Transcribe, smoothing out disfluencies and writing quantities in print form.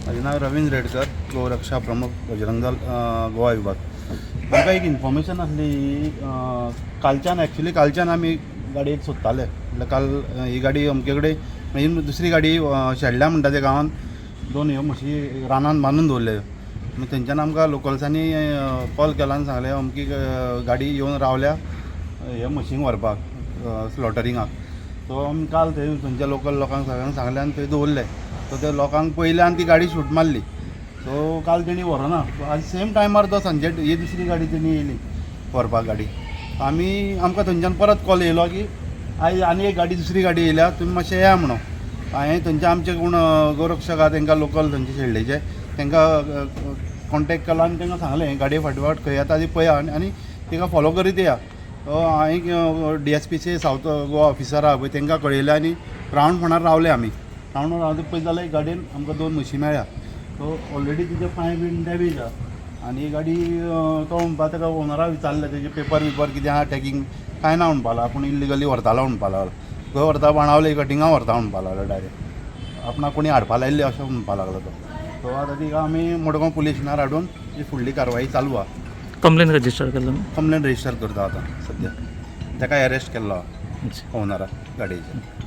म्हाजें नांव रवींद्र रेडकर, गोरक्षा प्रमुख, बजरंग दल गोवा विभाग. आमकां एक इन्फॉर्मेशन आसली कालच्यान. एक्चुली कालच्यान आमी गाडी एक सोदताले. म्हणल्यार काल ही गाडी अमके कडेन, मागीर दुसरी गाडी शेडल्या म्हणटा त्या गांवान दोन ह्यो म्हशी रानान बांदून दवरल्यो. मागीर थंयच्यान आमकां लोकल्सांनी कॉल केला आनी सांगलें, अमकी गाडी येवन रावल्या हे म्हशींक व्हरपाक स्लॉटरिंगाक. सो आमी काल थंय थंयच्या लोकल लोकांक सगळ्यांक सांगलें आनी थंय दवरले. सो ते लोकांक पयले आनी ती गाडी शूट मारली. सो काल तेणी व्हरोना. सो आज सेम टायमार तो सांजे ही दुसरी गाडी तेणी येयली व्हरपाक गाडी. आमी आमकां थंयच्यान परत कॉल येयलो की आयज आनी एक गाडी, दुसरी गाडी येयल्या, तुमी मातशे येया म्हणून. हांवें थंयचे आमचे कोण गोरक्षक आहा, तांकां लोकल थंयचे शेल्डेचे, तांकां कॉन्टेक्ट केलो आनी तांकां सांगलें, गाडये फाटोफाट खंय येता ती पळया आनी तिका फॉलो करीत येया. हांवें डीएसपीचे सावथ गोवा ऑफिसर आहा पळय, तांकां कळयलें आनी रावंड फोंडार रावले आमी. रावंड रावते पळयत जाल्यार गाडयेन आमकां दोन म्हशी मेळ्ळ्या. सो ऑलरेडी तिचे पांय बीन डॅमेज आहा आनी गाडी तो म्हणपा, ताका ओनरा विचारलें, तेजे पेपर बिपर कितें आहा, टॅगिंग कांय ना म्हणपा लागलो. आपूण इल्लिगली व्हरतालो म्हणपा लागलो. खंय व्हरता? बाणावले कटिंगा व्हरता म्हणपा लागलो. डायरेक्ट आपणाक कोणी हाडपा लायिल्ले अशें म्हणपा लागलो तो. सो आतां तिका आमी मडगांव पुलीस स्टेशनार हाडून ती फुडली कारवाई चालू आहा. कंप्लेन रजिस्टर केलं तुम्ही? कंप्लेन रजिस्टर करता. आतां सद्या ताका एरेस्ट केल्लो आहा ओनराक गाडयेचेर.